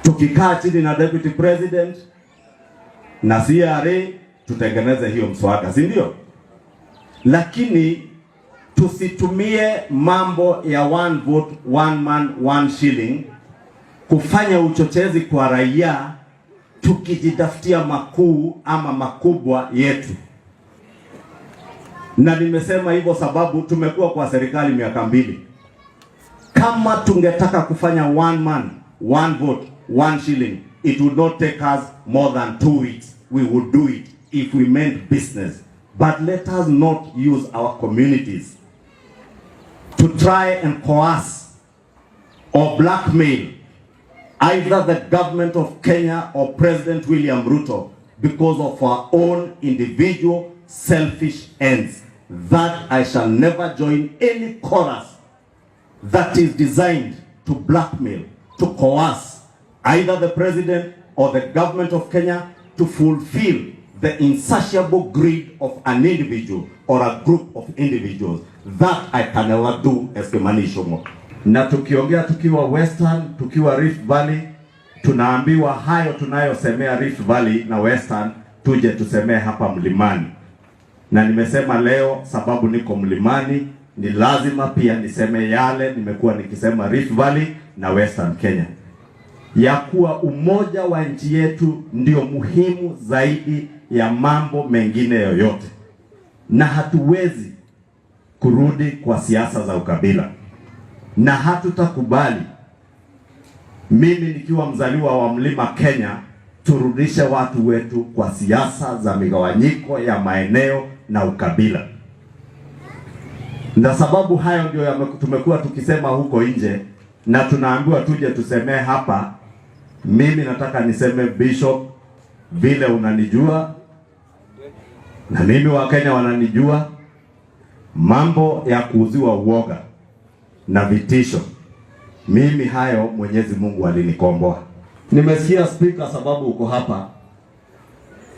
Tukikaa chini na Deputy President na CRA tutengeneze hiyo mswada, si ndio? Lakini tusitumie mambo ya one vote, one man, one shilling kufanya uchochezi kwa raia tukijitafutia makuu ama makubwa yetu. Na nimesema hivyo sababu tumekuwa kwa serikali miaka 2. Kama tungetaka kufanya one man, one vote, one shilling, it would not take us more than 2 weeks. We would do it if we meant business. But let us not use our communities to try and coerce or blackmail either the government of Kenya or President William Ruto because of our own individual selfish ends. That I shall never join any chorus that is designed to blackmail, to coerce either the president or the government of Kenya to fulfill the insatiable greed of an individual or a group of individuals. That I can never do as Kimani Ichung'wah. Na tukiongea tukiwa Western, tukiwa Rift Valley, tunaambiwa hayo tunayosemea Rift Valley na Western tuje tusemee hapa mlimani. Na nimesema leo sababu niko mlimani, ni lazima pia niseme yale nimekuwa nikisema Rift Valley na Western Kenya, ya kuwa umoja wa nchi yetu ndio muhimu zaidi ya mambo mengine yoyote, na hatuwezi kurudi kwa siasa za ukabila, na hatutakubali, mimi nikiwa mzaliwa wa Mlima Kenya, turudishe watu wetu kwa siasa za migawanyiko ya maeneo na ukabila. Na sababu hayo ndio tumekuwa tukisema huko nje na tunaambiwa tuje tusemee hapa. Mimi nataka niseme, Bishop, vile unanijua na mimi Wakenya wananijua, mambo ya kuuziwa uoga na vitisho, mimi hayo Mwenyezi Mungu alinikomboa. Nimesikia Spika, sababu uko hapa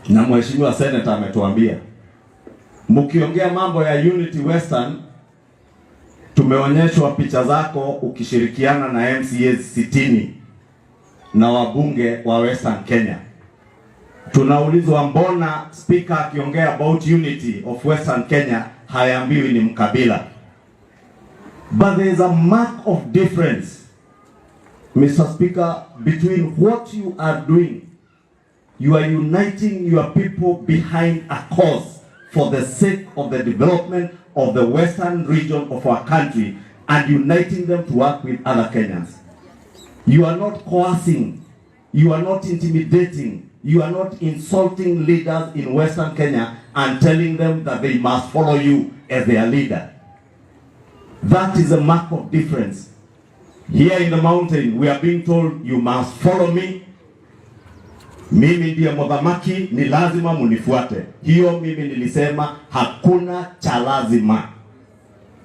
na Mheshimiwa Senator ametuambia mkiongea mambo ya Unity Western, tumeonyeshwa picha zako ukishirikiana na MCAs 60 na wabunge wa Western Kenya. Tunaulizwa mbona Speaker akiongea about unity of Western Kenya haambiwi ni mkabila? But there is a mark of difference, Mr. Speaker, between what you are doing. You are uniting your people behind a cause for the sake of the development of the western region of our country and uniting them to work with other Kenyans. You are not coercing, you are not intimidating, you are not insulting leaders in Western Kenya and telling them that they must follow you as their leader. That is a mark of difference. Here in the mountain, we are being told, "You must follow me. Mimi ndiye muthamaki, ni lazima munifuate." Hiyo mimi nilisema hakuna cha lazima.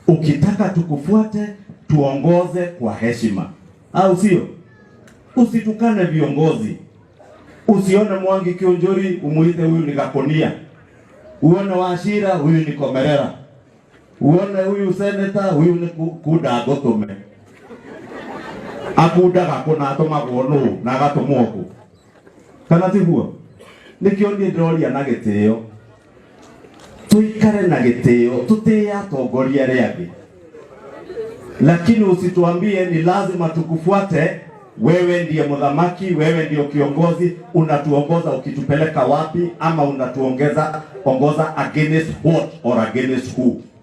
Ukitaka tukufuate, tuongoze kwa heshima, au sio? Usitukane viongozi. Usione Mwangi Kiunjuri umuite huyu ni Gakonia, uone Wachira huyu ni Komerera, uone huyu seneta huyu ni Kunda Ngũtũme akundaga kũna atũmagwo nũ na agatũmwo kũ kana tiguo? Nĩkĩo niĩ ndĩroria na gĩtĩo tuikare na gĩtĩo, tutĩe atongoria arĩa angĩ, lakini usituambie ni lazima tukufuate. Wewe ndiye muthamaki, wewe ndio kiongozi, unatuongoza ukitupeleka wapi ama unatuongeza ongoza against what or against who?